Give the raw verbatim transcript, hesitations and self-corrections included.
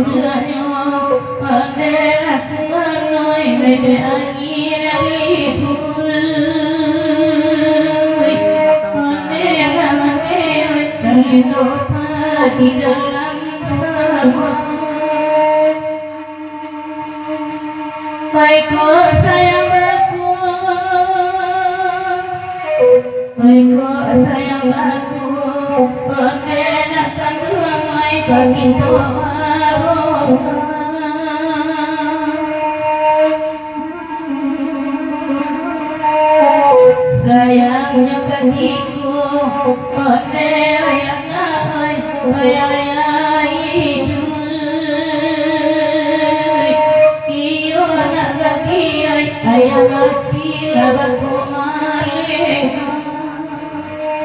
Tuahnyo, pandai lah tuan oi, ledek angin dari bui. Pandai lah mandai oi, talindok padi dalam sawah. Oi kok sayang baku, oi kok sayang baku, ondeh nak kanduang oi ka kito aroha. Sayangnyo ka kito, ondeh oi anak oi, oi